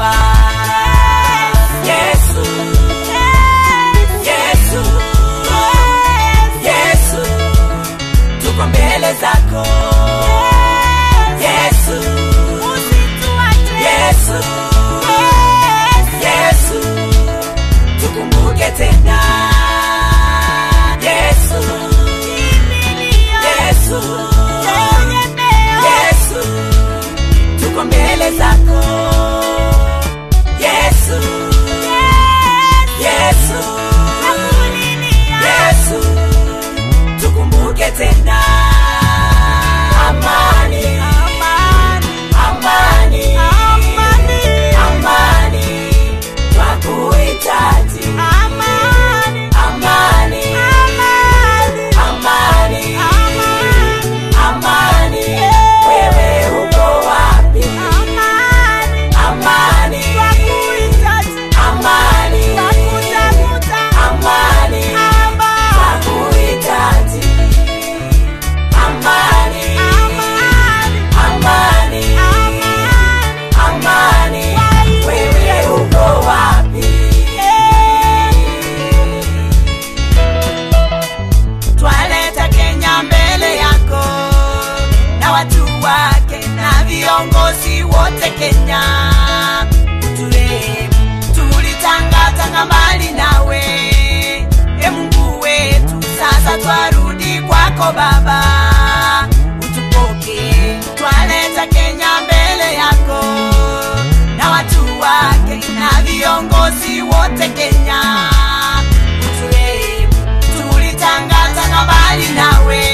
twakuomba. Yesu, Yesu, Yesu, tuko mbele zako. Yesu, Yesu, Yesu, tukumbuke tena. Yesu, Yesu, Yesu, tuko mbele zako. Yesu, Yesu, Yesu, tukumbuke tena. Amani, amani, amani, twakuhitaji. Amani, amani, amani, wewe uko wapi? Amani, amani, amani, twakuhitaji. Amani, amani, amani, wewe uko wapi? Twaleta Kenya mbele yako na watu wake na viongozi wote Kenya. Uturehemu, tulitangatanga mbali nawe, e Mungu wetu, sasa twarudi kwako Baba, utupokee. Twaleta Kenya mbele yako na watu wake na viongozi wote Kenya. Uturehemu, tulitangatanga mbali nawe,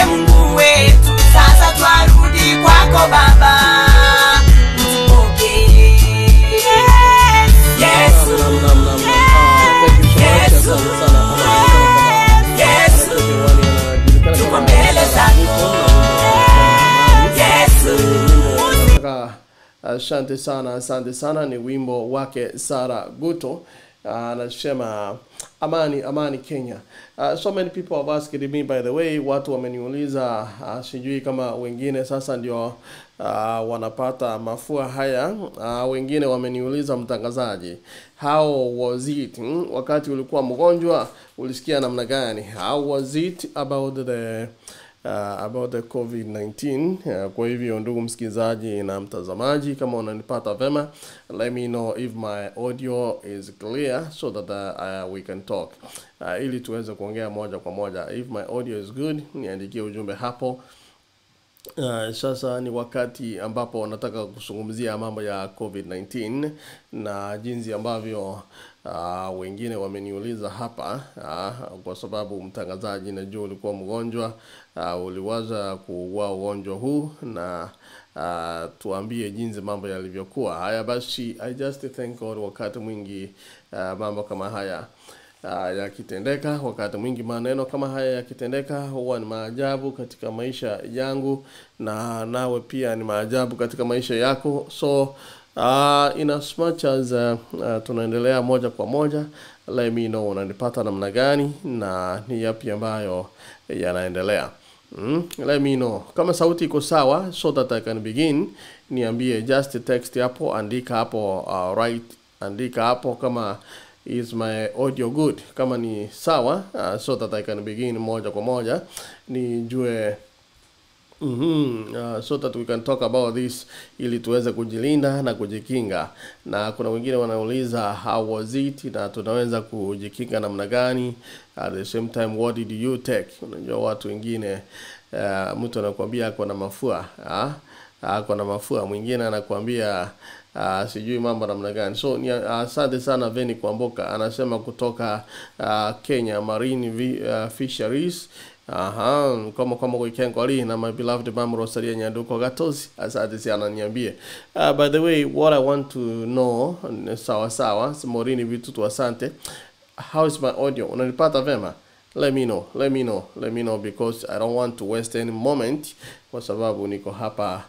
e Mungu wetu, sasa twarudi kwako Baba, utupokee. Yesu, Thank you so much. Yesu, Asante sana. Yesu, tuko mbele zako. Yesu. Asante sana, asante sana. Ni wimbo wake Sara Guto, anasema amani, amani Kenya. So many people have asked me, by the way, watu wameniuliza, sijui kama wengine sasa ndio wanapata mafua haya. Wengine wameniuliza, mtangazaji, how was it? Wakati ulikuwa mgonjwa ulisikia namna gani? How was it about the COVID-19? Kwa hivyo ndugu msikilizaji na mtazamaji, kama unanipata vema, let me know if my audio is clear so that we can talk, ili tuweze kuongea moja kwa moja. If my audio is good, niandikie ujumbe hapo. Sasa ni wakati ambapo nataka kuzungumzia mambo ya COVID-19 na jinsi ambavyo wengine wameniuliza hapa, kwa sababu mtangazaji, najua ulikuwa mgonjwa, uliwaza kuugua ugonjwa huu na tuambie jinsi mambo yalivyokuwa. Haya basi, I just thank God, wakati mwingi mambo kama haya yakitendeka, wakati mwingi maneno kama haya yakitendeka huwa ni maajabu katika maisha yangu, na nawe pia ni maajabu katika maisha yako. So in as much as tunaendelea moja kwa moja, let me know unanipata namna gani na ni yapi ambayo yanaendelea. Let me know kama sauti iko sawa so that I can begin. Niambie, just text hapo, andika hapo, right, andika hapo kama is my audio good, kama ni sawa, so that I can begin moja kwa moja nijue. So that we can talk about this ili tuweze kujilinda na kujikinga. Na kuna wengine wanauliza how was it na tunaweza kujikinga namna gani? At the same time, what did you take? Unajua watu wengine, mtu anakuambia ako na mafua, ako na mafua, mwingine anakuambia sijui mambo namna gani. So ni asante sana Veni Kwamboka, anasema kutoka Kenya Marine Fisheries. Aha, kama weekend na my beloved mom Rosalia Nyanduko Gatozi. Asante sana, niambie. By the way, what I want to know, sawa sawa, Morini Vitutu, asante. How is my audio? Unanipata vema? Let me know, let me know, let me know, because I don't want to waste any moment, kwa sababu niko hapa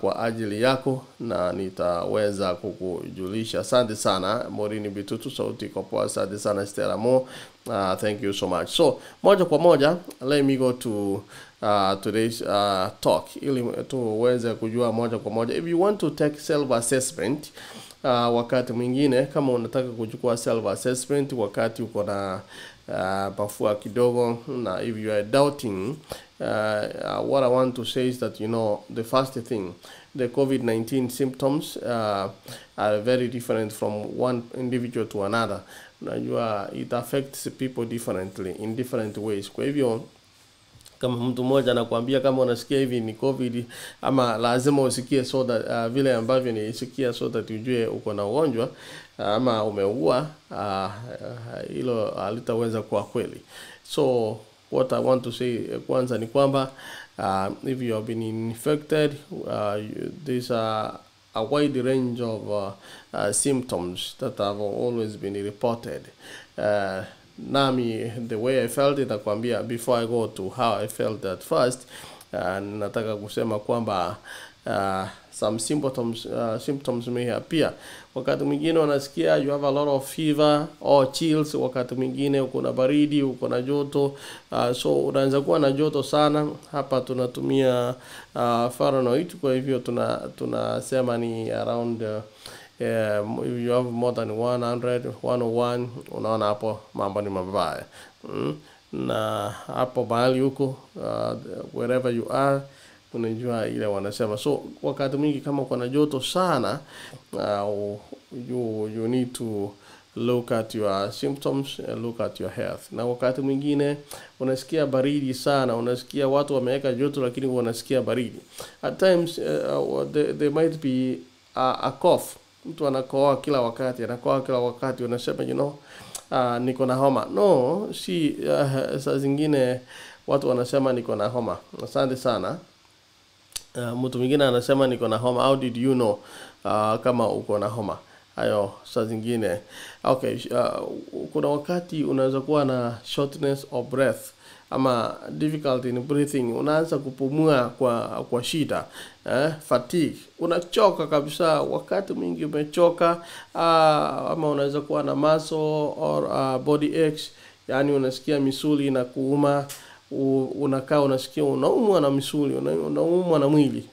kwa ajili yako na nitaweza kukujulisha. Asante sana Morini Bitutu, sauti iko poa. Asante sana Stella Mo. Thank you so much. So moja kwa moja, let me go to today's talk, ili tuweze kujua moja kwa moja. If you want to take self assessment, wakati mwingine kama unataka kuchukua self assessment wakati uko na mafua kidogo, na if you are doubting, what I want to say is that, you know, the first thing, the COVID-19 symptoms are very different from one individual to another. Unajua, it affects people differently in different ways. Kwa hivyo kama mtu mmoja anakuambia kama unasikia hivi ni COVID, ama lazima usikie so that, vile ambavyo nilisikia, so that ujue uko na ugonjwa ama umeugua, hilo halitaweza kuwa kweli. So what I want to say kwanza ni kwamba if you have been infected, there's a wide range of symptoms that have always been reported. Nami, the way I felt it, nakwambia before I go to how I felt at first, nataka kusema kwamba some symptoms may appear. Wakati mwingine unasikia you have a lot of fever or chills, wakati mwingine uko na baridi, uko na joto, so unaanza kuwa na joto sana. Hapa tunatumia Fahrenheit, kwa hivyo tunasema ni around if you have more than 100, 101, unaona hapo mambo ni mabaya. Na hapo mahali huko, wherever you are, unajua ile wanasema. So wakati mwingi kama uko na joto sana, you need to look at your symptoms and look at your health. Na wakati mwingine unasikia baridi sana, unasikia watu wameweka joto lakini wanasikia baridi. At times there might be a cough. Mtu anakohoa kila wakati, anakohoa kila wakati, unasema, you know, niko na homa. No, si saa zingine watu wanasema niko na homa. Asante sana. Mtu mwingine anasema niko na homa. How did you know kama uko na homa? Hayo saa zingine. Okay, kuna wakati unaweza kuwa na shortness of breath ama difficulty in breathing, unaanza kupumua kwa shida, fatigue, unachoka kabisa, wakati mwingi umechoka, ama unaweza kuwa na muscle or body aches, yani unasikia misuli na kuuma, unakaa unasikia unaumwa na misuli, unaumwa na mwili,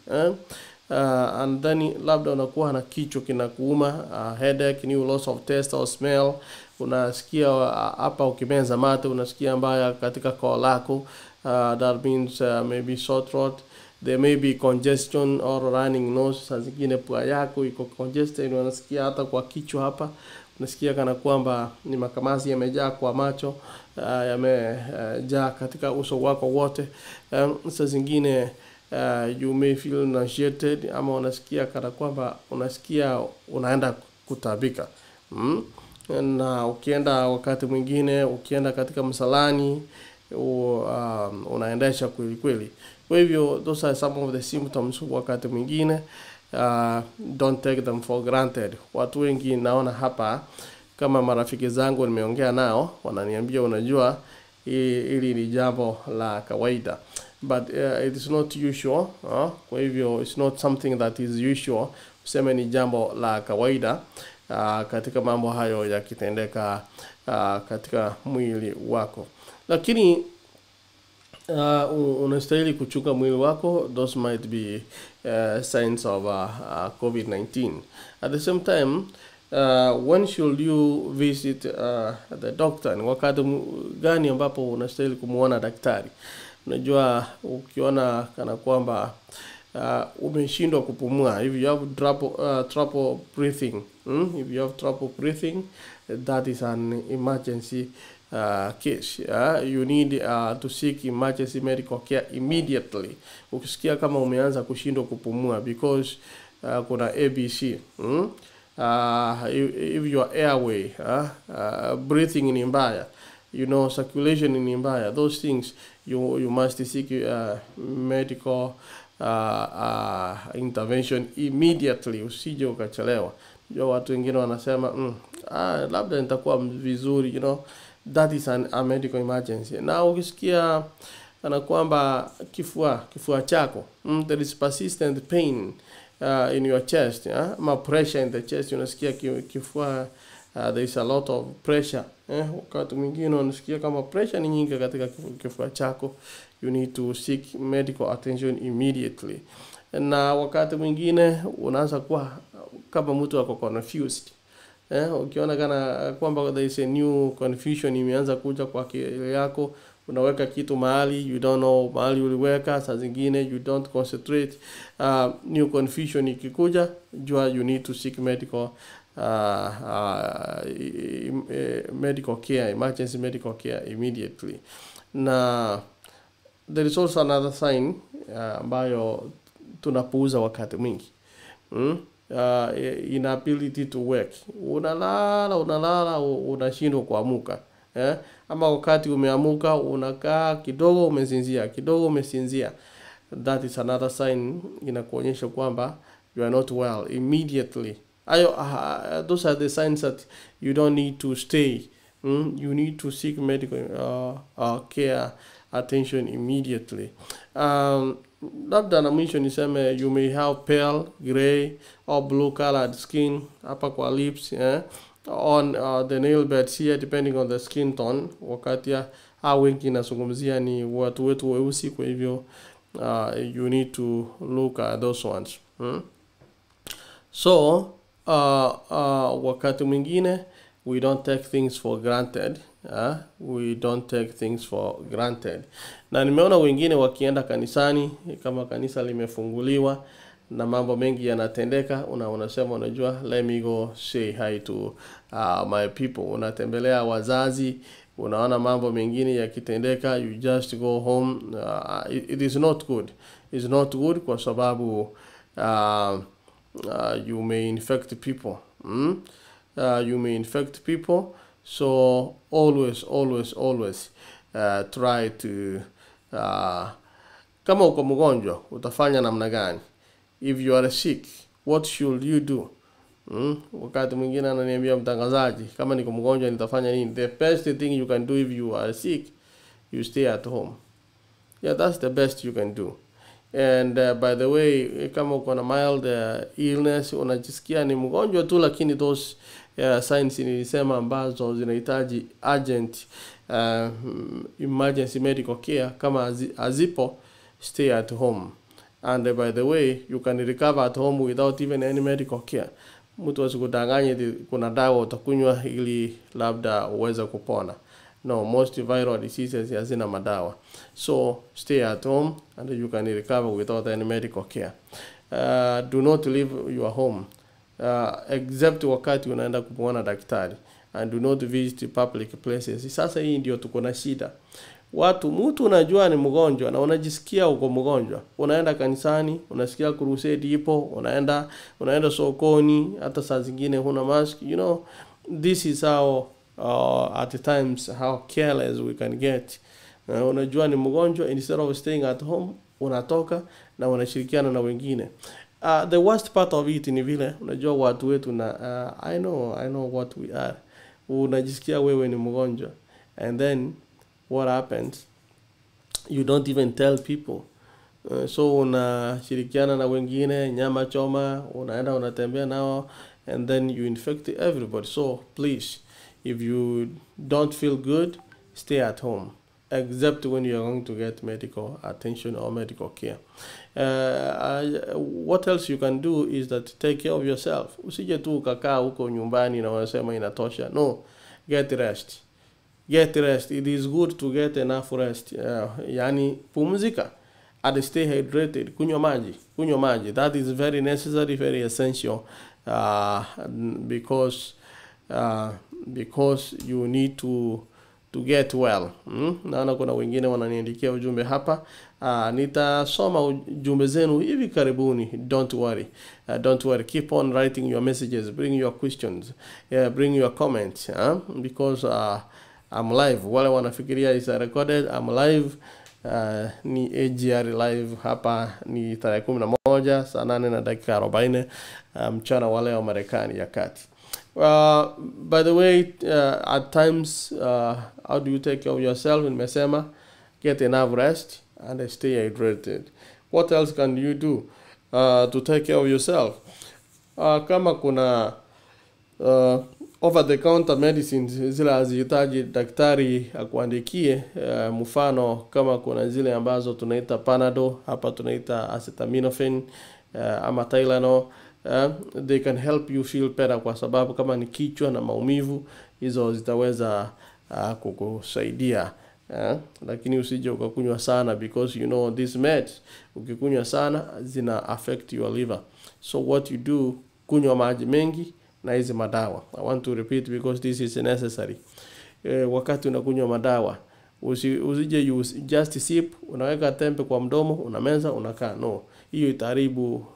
and then labda unakuwa na kichwa kinakuuma, headache, new loss of taste or smell, unasikia hapa ukimeza mate unasikia mbaya katika koo lako, that means maybe sore throat, there may be congestion or running nose. Saa zingine pua yako iko congested, unasikia hata kwa kichwa hapa unasikia kana kwamba ni makamasi yamejaa kwa macho, yamejaa katika uso wako wote. Saa zingine you may feel nauseated, ama unasikia kana kwamba unasikia unaenda kutabika. Na ukienda wakati mwingine ukienda katika msalani unaendesha kweli kweli. Kwa hivyo those are some of the symptoms. Wakati mwingine don't take them for granted. Watu wengi naona hapa kama marafiki zangu nimeongea nao wananiambia unajua hili ni jambo la kawaida, but it is not usual. Kwa hivyo it's not something that is usual, useme ni jambo la kawaida katika mambo hayo yakitendeka katika mwili wako. Lakini unastahili kuchunga mwili wako. Those might be signs of COVID-19. At the same time, when should you visit the doctor? Ni wakati gani ambapo unastahili kumuona daktari? Unajua ukiona kana kwamba umeshindwa kupumua, if you have trouble breathing, if you have trouble breathing, that is an emergency case. You need to seek emergency medical care immediately. Ukisikia kama umeanza kushindwa kupumua, because kuna ABC. If your airway breathing ni mbaya, you know, circulation ni mbaya, those things you must seek medical intervention immediately. Usije ukachelewa. Unajua watu wengine wanasema labda nitakuwa vizuri, you know, that is a medical emergency. Na ukisikia kana kwamba kifua chako, there is persistent pain in your chest, ama pressure in the chest, unasikia kifua There is a lot of pressure. Wakati mwingine unasikia kama pressure ni nyingi katika kifua chako, you need to seek medical attention immediately. Na wakati mwingine unaanza kuwa kama mtu ako confused. Ukiona kana kwamba there is a new confusion imeanza kuja kwa akili yako, unaweka kitu mahali, you don't know mahali uliweka, saa zingine you don't concentrate. New confusion ikikuja, jua you need to seek medical care, emergency medical care immediately. Na there is also another sign ambayo tunapuuza wakati mwingi. Inability to work. Unalala, unalala, unashindwa kuamuka. Ama wakati umeamuka unakaa kidogo umesinzia, kidogo umesinzia. That is another sign inakuonyesha kwamba you are not well immediately. Those are the signs that you don't need to stay. You need to seek medical care attention immediately. Labda na mwisho niseme you may have pale, gray or blue colored skin hapa kwa lips, on the nail beds here depending on the skin tone. Wakati hao wengi nazungumzia ni watu wetu weusi, kwa hivyo you need to look at those ones. So wakati mwingine we don't take things for granted. We don't take things for granted. Na nimeona wengine wakienda kanisani, kama kanisa limefunguliwa na mambo mengi yanatendeka, unasema unajua, let me go say hi to my people. Unatembelea wazazi, unaona mambo mengine yakitendeka, you just go home. It is not good. It's not good kwa sababu you may infect people. You may infect people. So always, always, always try to kama uko mgonjwa utafanya namna gani? If you are sick, what should you do? Wakati mwingine ananiambia mtangazaji, kama niko mgonjwa nitafanya nini? The best thing you can do if you are sick, you stay at home. Yeah, that's the best you can do. And by the way, kama uko na mild illness, unajisikia ni mgonjwa tu, lakini those signs nilisema ambazo zinahitaji urgent emergency medical care, kama hazipo, stay at home. And by the way, you can recover at home without even any medical care. Mtu asikudanganye eti kuna dawa utakunywa ili labda uweze kupona. No, most viral diseases hazina madawa. So stay at home and you can recover without any medical care. Do not leave your home except wakati unaenda kumuona daktari, and do not visit public places. Sasa hii ndio tuko na shida. Watu, mtu unajua ni mgonjwa na unajisikia uko mgonjwa, unaenda kanisani, unasikia crusade ipo, unaenda sokoni, hata saa zingine huna mask. You know, this is how at times how careless we can get. Unajua ni mgonjwa, instead of staying at home, unatoka na unashirikiana na wengine. The worst part of it ni vile unajua watu wetu na I know what we are. Unajisikia wewe ni mgonjwa, and then what happens? You don't even tell people. So unashirikiana na wengine nyama choma, unaenda unatembea nao, and then you infect everybody. So please, if you don't feel good, stay at home, except when you are going to get medical attention or medical care. What else you can do is that take care of yourself. Usije tu ukakaa huko nyumbani na wanasema inatosha. No, get rest. Get rest. It is good to get enough rest. Yani pumzika. And stay hydrated. Kunywa maji. Kunywa maji. That is very necessary, very essential, because you need to get well. Naona kuna wengine wananiandikia ujumbe hapa. Nitasoma ujumbe zenu hivi karibuni. Don't worry. Don't worry. Keep on writing your messages. Bring your questions. Yeah, bring your comments. Because I'm live. Wale wanafikiria is recorded. I'm live. Ni AGR live hapa, ni tarehe 11 saa 8:40 mchana wa leo Marekani ya kati. By the way, at times, how do you take care of yourself? Nimesema, get enough rest and stay hydrated. What else can you do to take care of yourself? Kama kuna Over the counter medicines zile hazihitaji daktari akuandikie. Mfano kama kuna zile ambazo tunaita Panadol, hapa tunaita acetaminophen, ama Tylenol, they can help you feel better, kwa sababu kama ni kichwa na maumivu, hizo zitaweza kukusaidia. Lakini usije ukakunywa sana, because you know these meds ukikunywa sana zina affect your liver. So what you do, kunywa maji mengi na hizi madawa. I want to repeat because this is necessary. Wakati unakunywa madawa, usije you just sip, unaweka tembe kwa mdomo, unameza, unakaa. No, hiyo itaharibu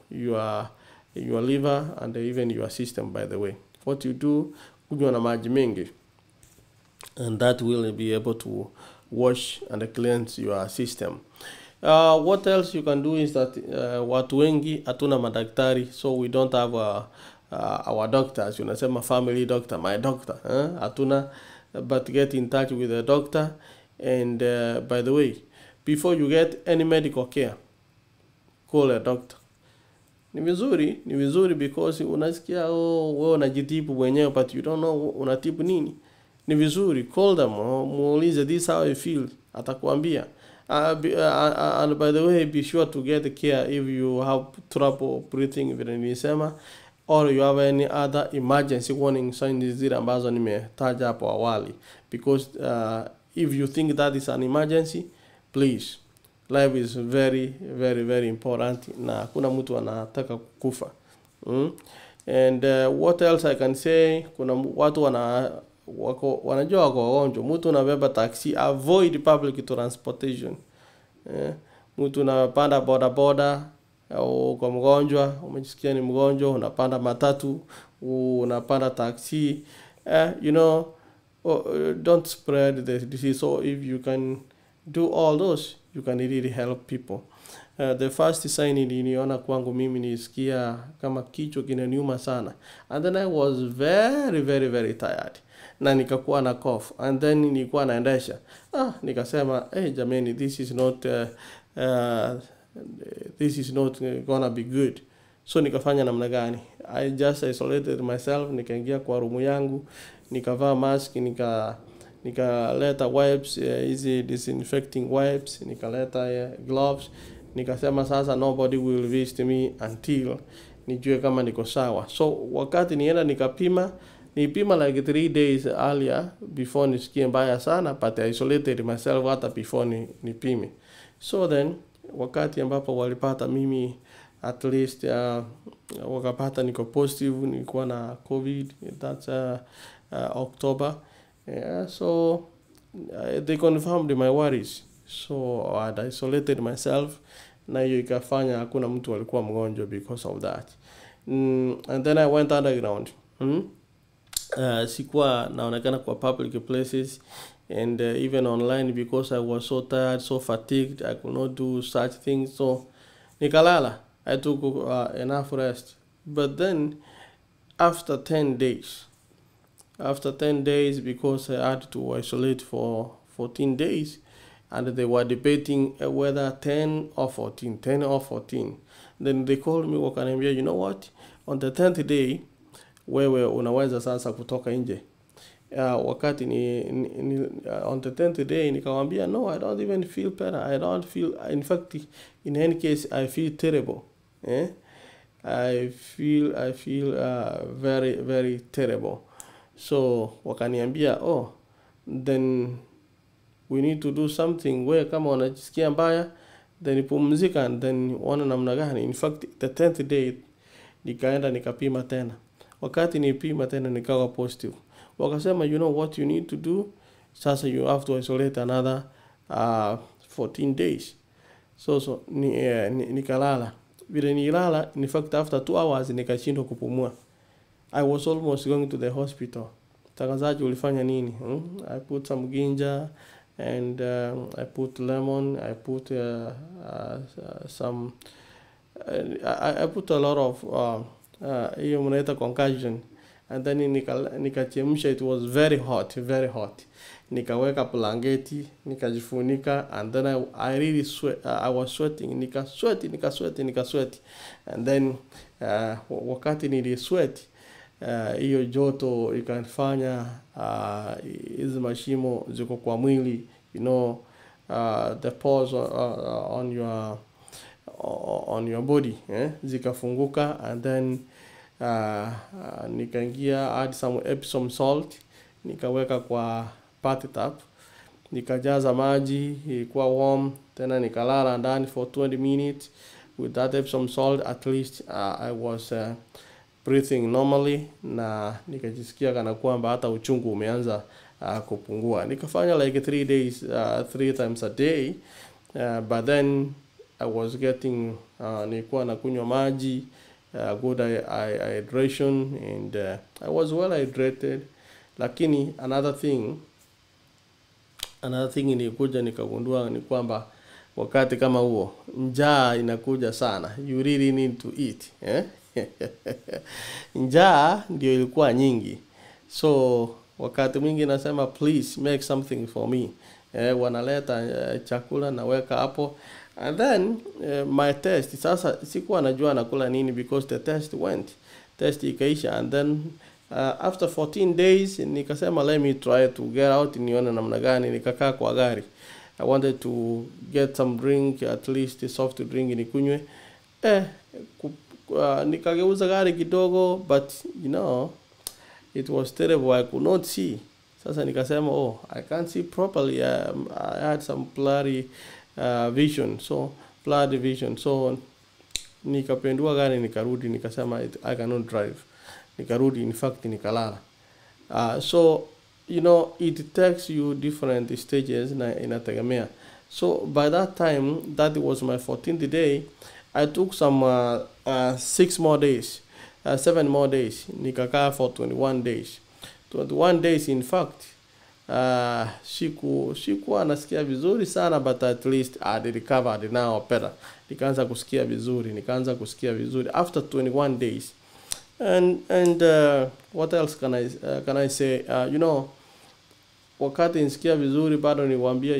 your liver and even your system, by the way. What you do, kunywa na maji mengi, and that will be able to wash and cleanse your system. What else you can do is that watu wengi hatuna madaktari, so we don't have our doctors. Unasema family doctor, my doctor, eh? Hatuna, but get in touch with the doctor. And by the way, before you get any medical care, call a doctor. Ni vizuri because unasikia, oh, wewe unajitibu mwenyewe, but you don't know unatibu nini. Ni vizuri call them, oh, muulize, "This how I feel." Atakwambia. And by the way, be sure to get care if you have trouble breathing, vile nilisema, or you have any other emergency warning signs, zile ambazo nimetaja hapo awali, because if you think that is an emergency, please, life is very, very, very important, na hakuna mtu anataka kukufa. And what else I can say, kuna watu wako wanajua wako wagonjwa. Mtu unabeba taxi, avoid public transportation, eh? Mtu unapanda boda boda au uko mgonjwa, umejisikia ni mgonjwa, unapanda matatu, unapanda taxi, eh, don't spread the disease. So if you can do all those, you can really help people. The first sign niliona kwangu mimi, nilisikia kama kichwa kinaniuma sana, and then I was very, very, very tired, na nikakuwa na cough, and then nilikuwa naendesha. Ah, nikasema, "Hey, jameni, this is not gonna be good." So nikafanya namna gani? I just isolated myself. Nikaingia kwa room yangu, nikavaa mask, nikaleta wipes, hizi disinfecting wipes, nikaleta gloves. Nikasema sasa nobody will visit me until nijue kama niko sawa. So wakati nienda nikapima, nipima like 3 days earlier before nisikie mbaya sana, but I isolated myself hata before nipime. So then wakati ambapo walipata mimi, at least wakapata niko positive, nilikuwa na COVID, that's October, yeah. So they confirmed my worries. So I had isolated myself, na hiyo ikafanya hakuna mtu alikuwa mgonjwa because of that. And then I went underground. Sikuwa naonekana kwa public places and even online, because I was so tired, so fatigued, I could not do such things. So nikalala. I took enough rest. But then after 10 days, after 10 days, because I had to isolate for 14 days, and they were debating whether 10 or 14, 10 or 14. Then they called me, wakaniambia, "You know what, on the 10th day wewe unaweza sasa kutoka nje." Wakati ni on the 10th day nikawambia, "No, I don't even feel better. I don't feel, in fact, in any case I feel terrible, eh? I feel very, very terrible." So wakaniambia, "Oh, then we need to do something. We kama unajisikia mbaya, then pumzika and then uone namna gani." In fact, the 10th day nikaenda nikapima tena. Wakati nipima tena, nikawa positive. Wakasema, "You know what you need to do? Sasa you have to isolate another 14 days." So nikalala. Vile nilala, in fact, after 2 hours nikashindwa kupumua. I was almost going to the hospital. Mtangazaji, ulifanya nini? Hmm? I put some ginger and I put lemon, I put some I put a lot of hiyo mnaita concoction, and then nikachemsha. It was very hot, very hot. Nikaweka blanketi, nikajifunika, and then I really sweat. I was sweating. Nika sweat, nika sweat, nika sweat, and then wakati nili sweat Hiyo joto ikanifanya hizi mashimo ziko kwa mwili, you know, the pores on your body, eh? Zikafunguka, and then nikaingia, add some Epsom salt, nikaweka kwa bathtub, nikajaza maji, ilikuwa warm, tena nikalala ndani for 20 minutes with that Epsom salt. At least I was breathing normally, na nikajisikia kana kwamba hata uchungu umeanza kupungua. Nikafanya like 3 days, 3 times a day, but then I was getting, nilikuwa nakunywa maji, good hydration, and I was well hydrated. Lakini another thing nilikuja nikagundua ni kwamba wakati kama huo njaa inakuja sana. You really need to eat, eh? Njaa ndio ilikuwa nyingi, so wakati mwingi nasema, "Please make something for me." Wanaleta chakula, naweka hapo, and then my test, sasa sikuwa najua nakula nini because the test went, test ikaisha. And then after 14 days nikasema, "Let me try to get out nione namna gani." Nikakaa kwa gari. I wanted to get some drink, at least a soft drink nikunywe. Nikageuza gari kidogo, but it was terrible. I could not see. Sasa nikasema, "Oh, I can't see properly." I had some blurry vision, so blurry vision. So nikapendua gari, nikarudi, nikasema, "I cannot drive." Nikarudi, in fact nikalala. So it takes you different stages na inategemea. So by that time, that was my 14th day. I took some 6 more days, 7 more days. Nikakaa for 21 days. 21 days, in fact, sikuwa nasikia vizuri sana, but at least I recovered now better. Nikaanza kusikia vizuri, nikaanza kusikia vizuri after 21 days. And what else can I say? Wakati nisikia vizuri bado niwaambia,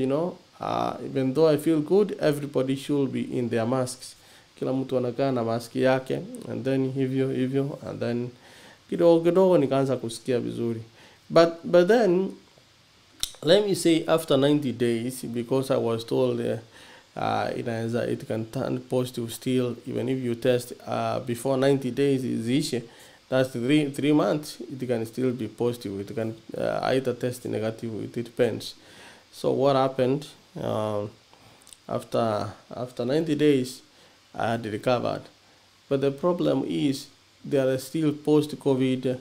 even though I feel good, everybody should be in their masks. Kila mtu anakaa na maski yake, and then hivyo hivyo, and then kidogo kidogo nikaanza kusikia vizuri. But then let me say after 90 days, because I was told inaweza, it can turn positive still even if you test before 90 days ziishe. That's 3 months. It can still be positive. It can either test negative. It depends. So what happened, after 90 days I had recovered, but the problem is there are still post COVID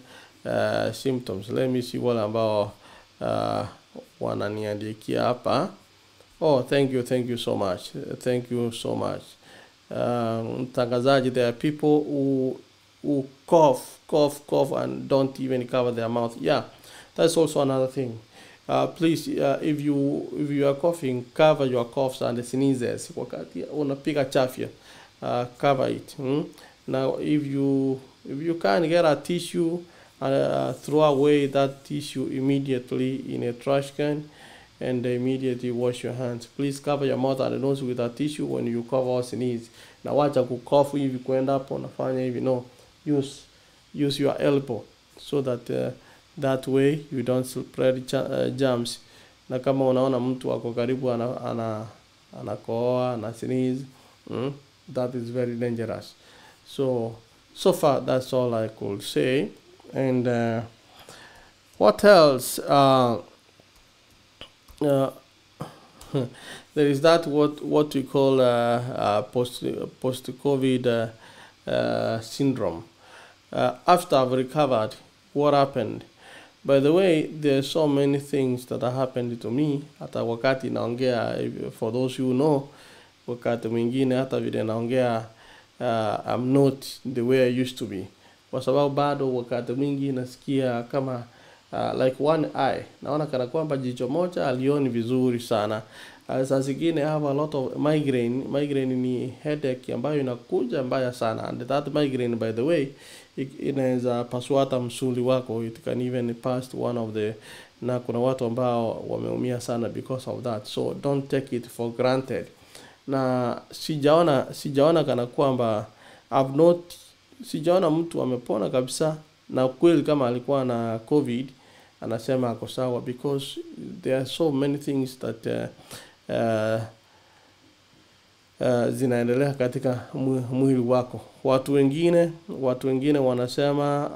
symptoms. Let me see wale ambao wananiandikia hapa. Oh, thank you, thank you so much, thank you so much. Mtangazaji, there are people who cough, cough, cough and don't even cover their mouth. Yeah, that's also another thing. Please, if you are coughing, cover your coughs and sneezes. Wakati unapiga chafya, cover it. Now, if you can get a tissue, throw away that tissue immediately in a trash can and immediately wash your hands. Please cover your mouth and nose with a tissue when you cough or sneeze. Na wacha kucough hivi kwenda hapo, unafanya hivi. No, use your elbow so that that way you don't spread germs. Na kama unaona mtu ako karibu ana anakohoa, ana sneeze, that is very dangerous. So far that's all I could say. And what else? There is that what we call post COVID syndrome. After I've recovered, what happened? By the way, there are so many things that have happened to me. Hata wakati naongea, for those who know, wakati mwingine hata vile naongea, I'm not the way I used to be, kwa sababu bado wakati mwingi nasikia kama like one eye, naona kana kwamba jicho moja alioni vizuri sana. Saa zingine I have a lot of migraine. Migraine ni headache ambayo inakuja mbaya sana, and that migraine, by the way, inaweza pasua hata msuli wako. It can even pass one of the, na kuna watu ambao wameumia sana because of that, so don't take it for granted. Na sijaona kana kwamba, I've not, sijaona mtu amepona kabisa. Na kweli kama alikuwa na COVID anasema ako sawa, because there are so many things that zinaendelea katika mwili wako. Watu wengine wanasema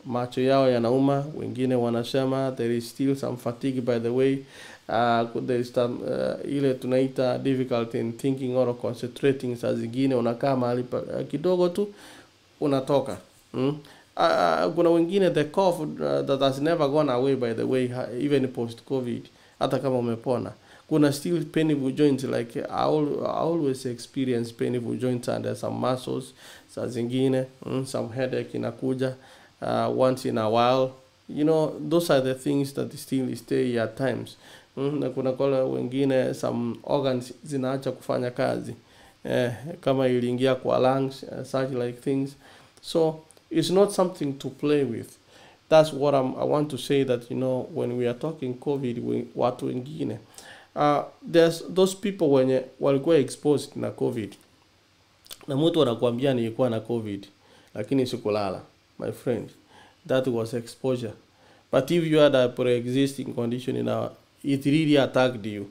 macho yao yanauma, wengine wanasema there is still some fatigue. By the way, there is some, ile tunaita difficulty in thinking or concentrating. Saa zingine unakaa mahali kidogo tu unatoka. Kuna wengine the cough that has never gone away, by the way, even post COVID, hata kama umepona kuna still painful joints. Like I always experience painful joints and some muscles saa zingine, some headache inakuja once in a while. Those are the things that still stay at times. Na kuna kole wengine some organs zinaacha kufanya kazi, kama iliingia kwa lungs, such like things. So it's not something to play with. That's what I want to say, that when we are talking COVID, watu wengine, there's those people wenye walikuwa exposed na COVID, na mtu anakuambia, "Nilikuwa na COVID lakini sikulala." My friend, that was exposure. But if you had a pre-existing condition now, it really attacked you.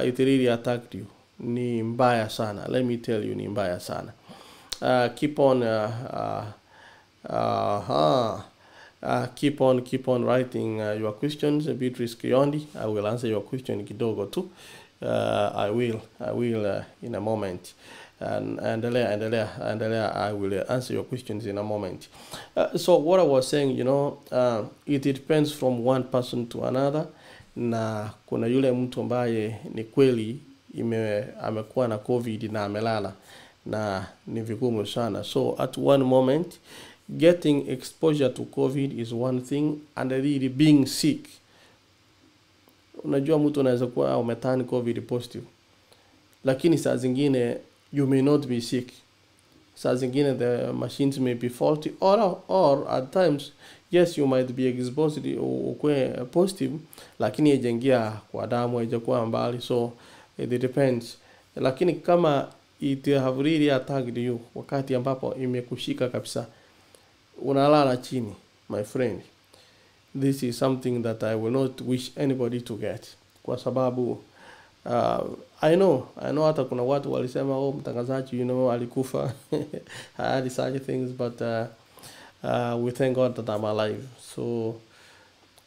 It really attacked you. Ni mbaya sana, let me tell you, ni mbaya sana. Keep on keep on writing your questions. Beatrice Kiondi, I will answer your question kidogo tu. I will in a moment. And endelea, endelea, endelea. I will answer your questions in a moment. So what I was saying, it depends from one person to another, na kuna yule mtu ambaye ni kweli amekuwa na COVID na amelala na ni vigumu sana. So at one moment, getting exposure to COVID is one thing and really being sick. Unajua mtu anaweza kuwa umeturn COVID positive, lakini saa zingine you may not be sick. Saa zingine the machines may be faulty, or at times, yes, you might be exposed, ukue positive, lakini haijaingia kwa damu, haijakuwa mbali. So it depends. Lakini kama it have really attacked you, wakati ambapo imekushika kabisa, unalala chini, my friend, this is something that I will not wish anybody to get, kwa sababu I know hata kuna watu walisema, "Oh, mtangazaji alikufa." I had such things, but we thank God that I'm alive. So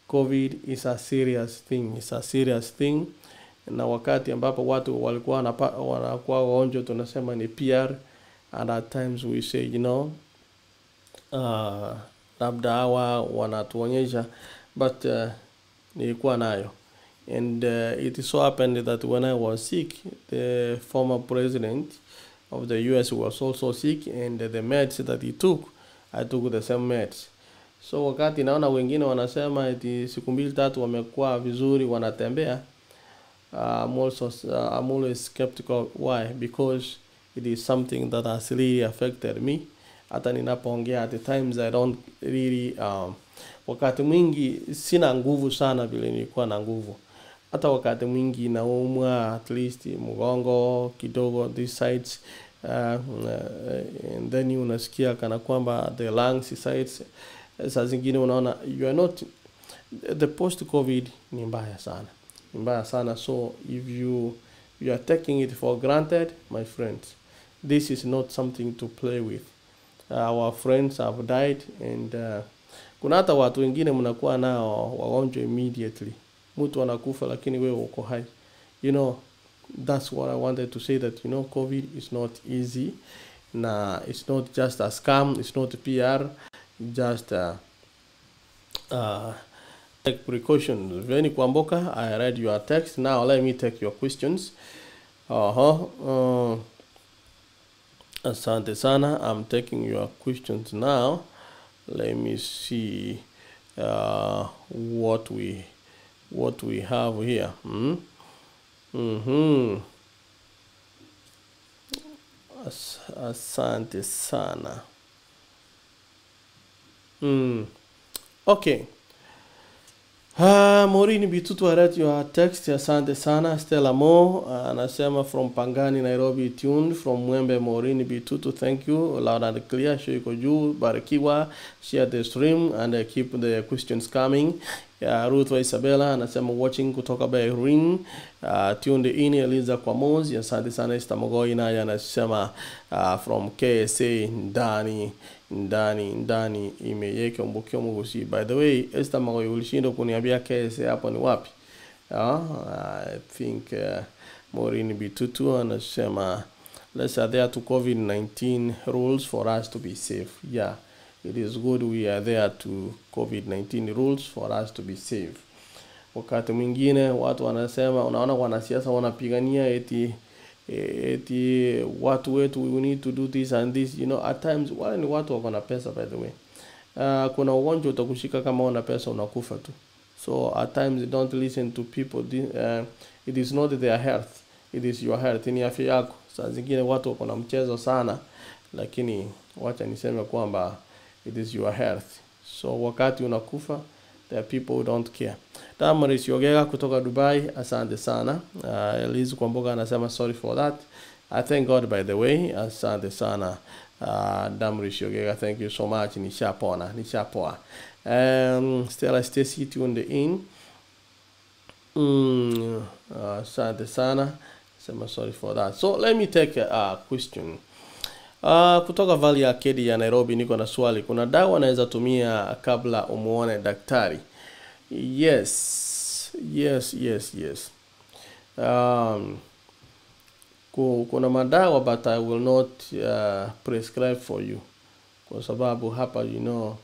COVID is a serious thing. It's a serious thing. Na wakati ambapo watu walikuwa wanakuwa wagonjwa, tunasema ni PR, and at times we say, labda hawa wanatuonyesha, but nilikuwa nayo. And it so happened that when I was sick, the former president of the US was also sick, and the meds that he took, I took the same meds. So wakati naona wengine wanasema eti siku mbili tatu wamekuwa vizuri, wanatembea, I'm always skeptical. Why? Because it is something that has really affected me. Hata ninapoongea, at the times I don't really, wakati mwingi sina nguvu sana vile nilikuwa na nguvu. Hata wakati mwingi naumwa at least mgongo kidogo, these sides, and then unasikia kana kwamba the lungs sides, saa zingine unaona you are not the post COVID. Ni mbaya sana, ni mbaya sana. So if you are taking it for granted, my friends, this is not something to play with. Our friends have died, and kuna hata watu wengine mnakuwa nao wagonjwa, immediately mtu anakufa lakini wewe uko hai. That's what I wanted to say, that COVID is not easy, na it's not just a scam, it's not PR. Just take precautions. Veni Kwamboka, I read your text. Now let me take your questions. Asante sana. I'm taking your questions now. Let me see what we have here. Asante sana. Okay. Maureen Bitutu, I read your text. Asante sana. Stella Mo anasema from Pangani, Nairobi, tuned from Mwembe. Maureen Bitutu, thank you. Loud and clear. Show iko juu. Barikiwa. Share the stream and keep the questions coming. Ruth wa Isabella anasema watching kutoka Bahrain. Tuned in. Eliza Kwamozi, asante sana. Esther Mogoi naye anasema from KSA ndani ndani ndani imeyeke mbukio mugusi. By the way, Esther Mogoi, ulishindwa kuniambia KSA hapo ni wapi? I think Maureen Bitutu anasema let's adhere to COVID-19 rules for us to be safe. Yeah, it is good we are there to COVID-19 rules for us to be safe. Wakati mwingine watu wanasema, unaona wanasiasa wanapigania eti watu wetu, we need to do this and this. You know, at times wale ni watu wako na pesa, by the way. Kuna ugonjwa utakushika kama una pesa, unakufa tu. So at times don't listen to people. It is not their health, it is your health, ni afya yako. Saa zingine watu wako na mchezo sana, lakini wacha niseme kwamba it is your health. So wakati unakufa, there are people who don't care. Damaris Yogega kutoka Dubai, asante sana. Elise Kwamboka anasema sorry for that. I thank God, by the way. Asante sana. Damaris Yogega, thank you so much. Nishapona, nishapoa. Stella Stacy tuned in. Asante sana. Sema sorry for that. So let me take a question. Kutoka Valley Arcade ya Nairobi, niko na swali. Kuna dawa naweza tumia kabla umuone daktari? Yes. Yes, yes, yes. Kuna madawa, but I will not prescribe for you. Kwa sababu hapa, you know,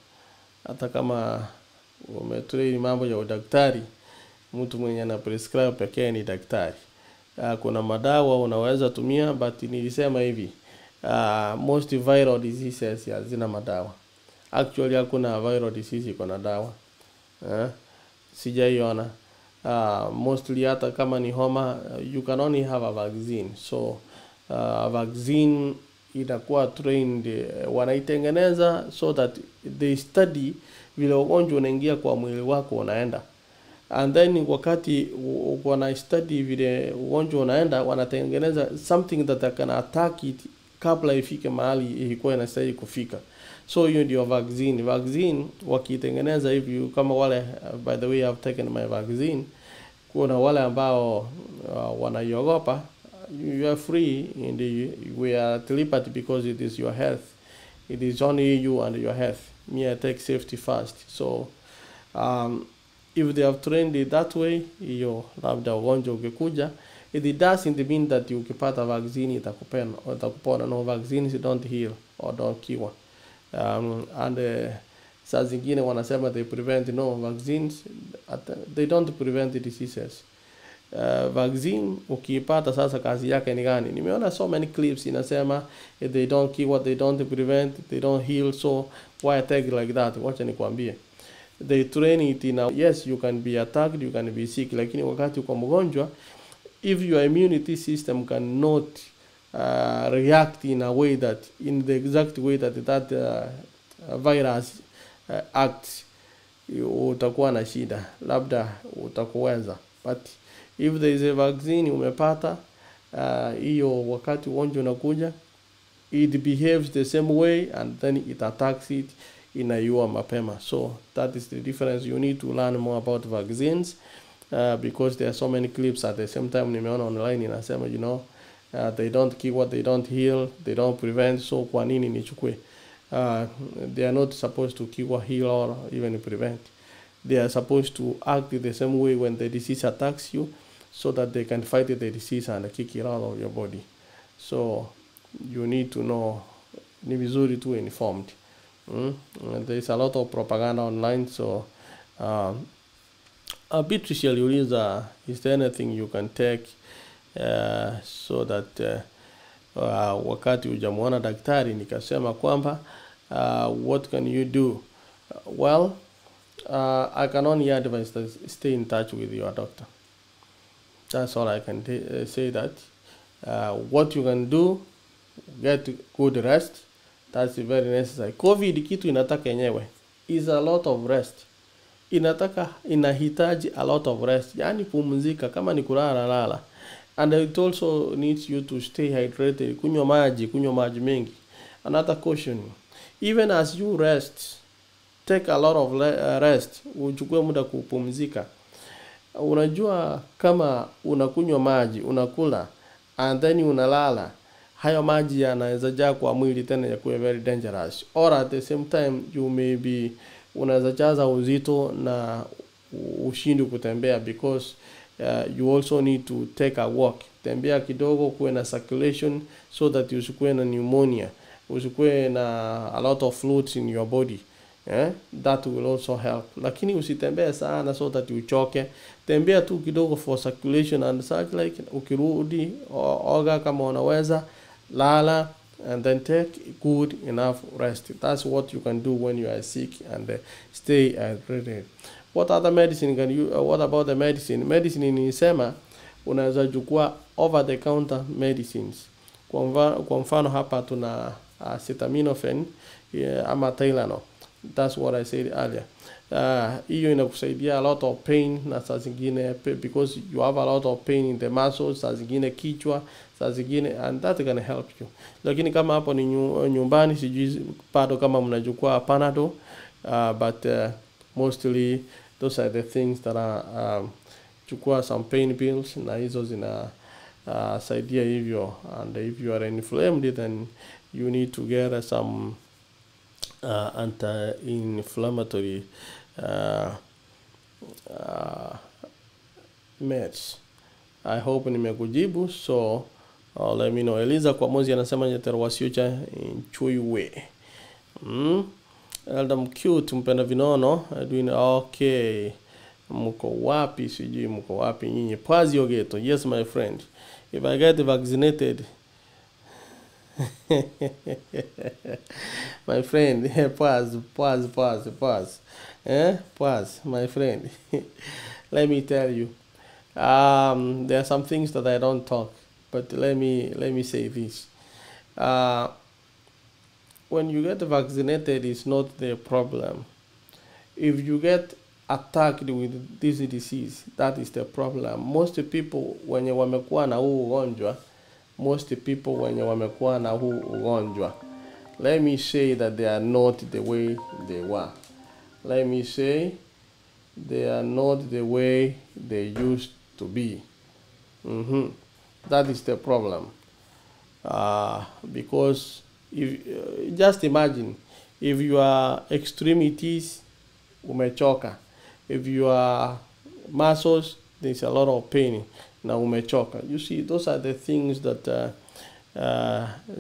hata kama umetrain mambo ya udaktari, mtu mwenye ana prescribe pekee ni daktari. Kuna madawa unaweza tumia, but nilisema hivi, most viral diseases hazina madawa. Actually hakuna viral disease iko na dawa. Sijaiona. Mostly hata kama ni homa, you can only have a vaccine. So vaccine inakuwa trained, wanaitengeneza so that they study vile ugonjwa unaingia kwa mwili wako unaenda. And then wakati wana study vile ugonjwa unaenda, wanatengeneza something that can attack it kabla ifike mahali ilikuwa inastahili kufika. So hiyo ndio vaccine. Vaccine wakitengeneza hivi kama wale, by the way, I've taken my vaccine. Kuna wale ambao wanaiogopa, you are free and we are at liberty because it is your health. It is only you and your health. Me, I take safety first. So if they have trained it that way, hiyo labda ugonjwa ukikuja, it doesn't mean that ukipata vaccine itakupona. No, vaccines don't heal or don't cure. And saa zingine wanasema they prevent. No, vaccines, they don't prevent the diseases. Vaccine ukiipata sasa kazi yake ni gani? Nimeona so many clips inasema they don't cure, they don't prevent, they don't heal, so why take like that? Wacha nikwambie, they train it in a, yes, you can be attacked, you can be sick, lakini wakati uko mgonjwa, if your immunity system cannot react in a way that, in the exact way that that virus acts, utakuwa na shida, labda utakuweza. But if there is a vaccine umepata, hiyo wakati ugonjwa unakuja, it behaves the same way and then it attacks it, inaiua mapema. So that is the difference. You need to learn more about vaccines because there are so many clips at the same time nimeona online inasema, you know, they don't kill what they don't heal, they don't prevent, so kwa nini nichukue? They are not supposed to cure, heal or even prevent. They are supposed to act the same way when the disease attacks you so that they can fight the disease and kick it out of your body. So you need to know, ni vizuri tu informed. There is a lot of propaganda online. So Beatrice aliuliza, is there anything you can take so that wakati hujamuona daktari? Nikasema kwamba what can you do? Well, I can only advise that stay in touch with your doctor. That's all I can say. That what you can do, get good rest. That's very necessary. COVID kitu inataka yenyewe is a lot of rest. Inataka, inahitaji a lot of rest, yani pumzika, kama ni kulala lala. And it also needs you to stay hydrated, kunywa maji mengi. Another caution, even as you rest, take a lot of rest, uchukue muda kupumzika. Unajua kama unakunywa maji, unakula and then unalala, hayo maji yanaweza jaa kwa mwili tena yakuwe very dangerous. Or at the same time you may be, unaweza jaza uzito na ushindi kutembea, because you also need to take a walk. Tembea kidogo, kuwe na circulation so that usikuwe na pneumonia, usikuwe na a lot of fluids in your body. That will also help. Lakini usitembee sana so that uchoke. Tembea tu kidogo for circulation and such like. Ukirudi oga kama unaweza, lala, and then take good enough rest. That's what you can do when you are sick, and stay hydrated. What other medicine can you, what about the medicine? Medicine nilisema unaweza chukua over the counter medicines. Kwa mfano hapa tuna acetaminophen, ama Tylenol. That's what I said earlier. Hiyo inakusaidia a lot of pain, na saa zingine because you have a lot of pain in the muscles, saa zingine kichwa, saa zingine, and that can help you. Lakini kama hapo ni nyumbani, sijui bado kama mnachukua Panadol, but mostly those are the things that are, chukua some pain pills, na hizo zina saidia hivyo. And if you are inflamed, then you need to get some anti-inflammatory meds. I hope nimekujibu, so let me know. Eliza kwa Mozi anasema nyeterwasiocha nchuiwe. Eldam cute mpenda vinono doing okay. Mko wapi? Sijui mko wapi nyinyi. Pazi Ogeto. Yes my friend. If I get vaccinated my friend, pause. Pause, my friend. Let me tell you, there are some things that I don't talk, but let me say this. When you get vaccinated, it's not the problem. If you get attacked with this disease, that is the problem. Most people wenye wamekuwa na huu ugonjwa, most people wenye wamekuwa na huu ugonjwa, let me say that they are not the way they were. Let me say they are not the way they used to be. That is the problem. Because if just imagine, if your extremities umechoka, if your muscles, there's a lot of pain na umechoka. You see, those are the things that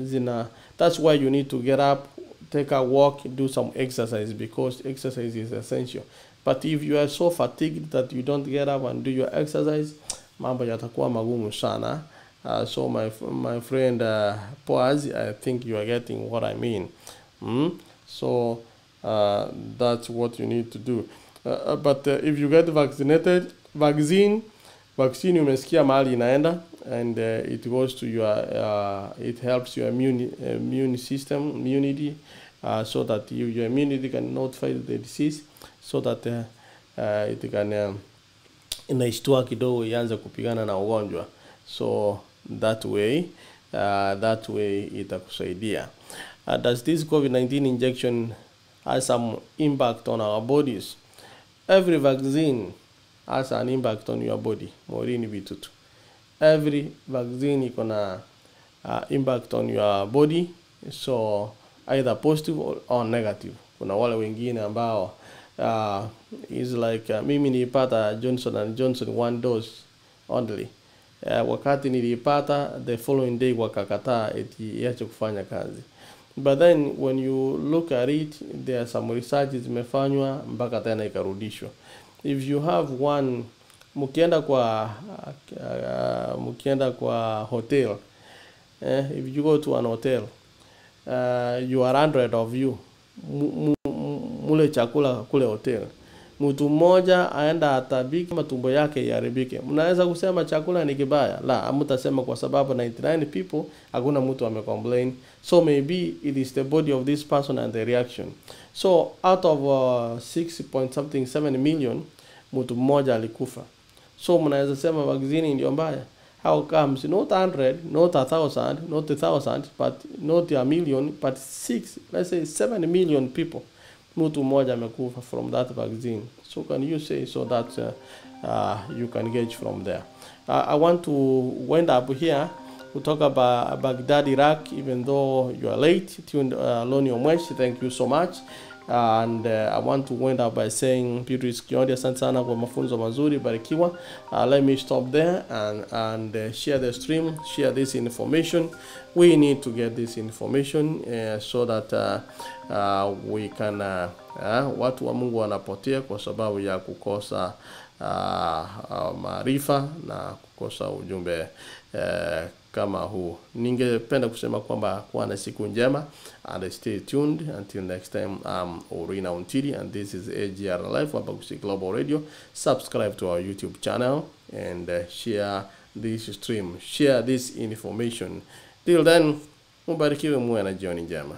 zina. That's why you need to get up, take a walk, do some exercise, because exercise is essential. But if you are so fatigued that you don't get up and do your exercise, mambo yatakuwa magumu sana. So my friend Poaz, I think you are getting what I mean. So that's what you need to do. But if you get vaccinated, vaccine umesikia mahali inaenda, and it goes to your, it helps your immune system, immunity, so that your immunity can not fight the disease, so that it can inaishtua kidogo ianze kupigana na ugonjwa. So that way itakusaidia. Does this COVID-19 injection has some impact on our bodies? Every vaccine has an impact on your body. Morini bitutu. Every vaccine iko na impact on your body, so either positive or negative. Kuna wale wengine ambao is like mimi nilipata Johnson and Johnson one dose only. Wakati nilipata, the following day wakakataa eti iache kufanya kazi. But then when you look at it, there are some research zimefanywa mpaka tena ikarudishwa. If you have one, mkienda kwa hotel, if you go to an hotel, you are 100 of you, mule chakula kule hotel, Mtu mmoja aenda atabike, matumbo yake iharibike. Mnaweza kusema chakula ni kibaya? La, hamtasema, kwa sababu 99 people hakuna mtu amecomplain. So maybe it is the body of this person and the reaction. So out of 6 point something 7 million, mtu mmoja alikufa. So mnaweza sema vaccine ndio mbaya? How comes not 100, not 1,000, not 1,000, but not a million, but 6, let's say 7 million people, mtu mmoja amekufa from that vaccine? So can you say so that you can gauge from there? I want to wind up here kutoka Baghdad, Iraq. Even though you are late tuned, Loni Omwesh, thank you so much. And I want to wind up by saying, Beatrice Kiondi, asante sana kwa mafunzo mazuri, barikiwa. Let me stop there and share the stream, share this information. We need to get this information so that we can watu wa Mungu wanapotea kwa sababu ya kukosa maarifa na kukosa ujumbe kama huu. Ningependa kusema kwamba kuwa na siku njema and stay tuned until next time. I'm Orina Untiri and this is AGR Live, Abagusi Global Radio. Subscribe to our YouTube channel and share this stream, share this information. Till then, mubarikiwe, muwe na jioni njema.